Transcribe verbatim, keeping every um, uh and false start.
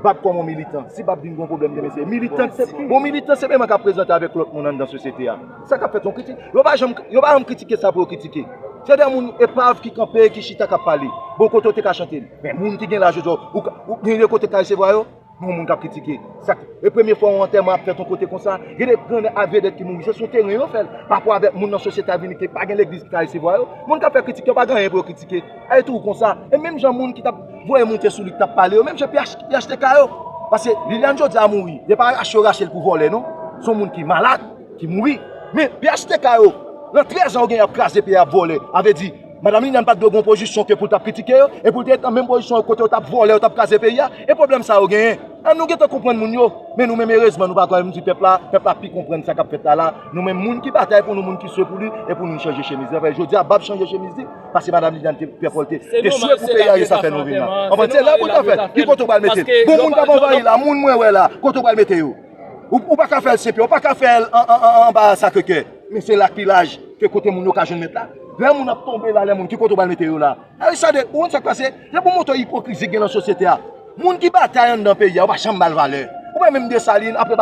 Bab kòman militan, si Bab vin gon pwoblèm demen se militan ki se, bon, militan se menm k ap prezante avèk lòt moun anndan sosyete a. Sa k ap fèt yon kritik. Yo pa janm, yo pa janm kritike sa pou yo kritike. Se de moun epav ki kanpe, ki chita, k ap pale. Bon, kote w te ka chante l? Men moun ki gen laj yo, ou, ou gen de kote k ka resevwa yo? Bon, moun k ap kritike. Sa k-, e premye fwa yon antèman ap fèt yon kote konsa, gen de gran vedèt ki mouri, se sou teren yo fè l. Pa rapò avèk moun nan sosyete a vini ki pa gen legliz ki ka resevwa yo. Moun k ap fè kritik yo pa gen anyen pou yo kritike. Ay tou konsa. E menm jan moun ki t ap voye moute sou li, ki t ap pale yo, menm jan P H, P H T K yo. Paske Liliane jodi a mouri. Se pa rache yo rache l pou vòlè, non. Se yon moun ki malad, ki mouri. Men P H T K yo, nan trèz an yo gen y ap kraze peyi a, ap vòlè. A vle di, Madanm Liliane pa t dwe gen yon pozisyon ke pou l t ap kritike yo, e pou l te ret nan menm pozisyon yo kote yo t ap vòlè, yo t ap kraze peyi a. E pwoblèm sa yo genyen. An nou gentan konprann moun yo. Men nou menm erezman nou pa twò, m di pèp la, pèp la pi konprann sa k ap fèt la la. Nou menm moun ki batay pou nou, moun ki swe pou li, e pou nou chanje chemiz li. Anfen, jodi a Bab chanje chemiz li, paske Madanm Liliane te fè fòlte. Te swe pou peyi a, e sa fè nou vin la. Anfen, se la pou l ta fèt. Ki kote w pral mete l? Bon, moun k ap anvayi la, moun mwen wè la, kote w pral mete yo? Ou, ou pa ka fè l Senpyè, ou pa ka fè l an, an, an, anba Sakre Kè. Men se la k pi laj ke kote moun yo ka jwenn mèt la. Lè moun ap tonbe la, lè moun, ki kote w pral mete yo la? Aristide, ou konn sa k pase? Se pou montre ipokrizi k gen nan sosyete a. Moun ki batay anndan peyi a, ou pa janm ba l valè. Ou wè menm Desalin, apre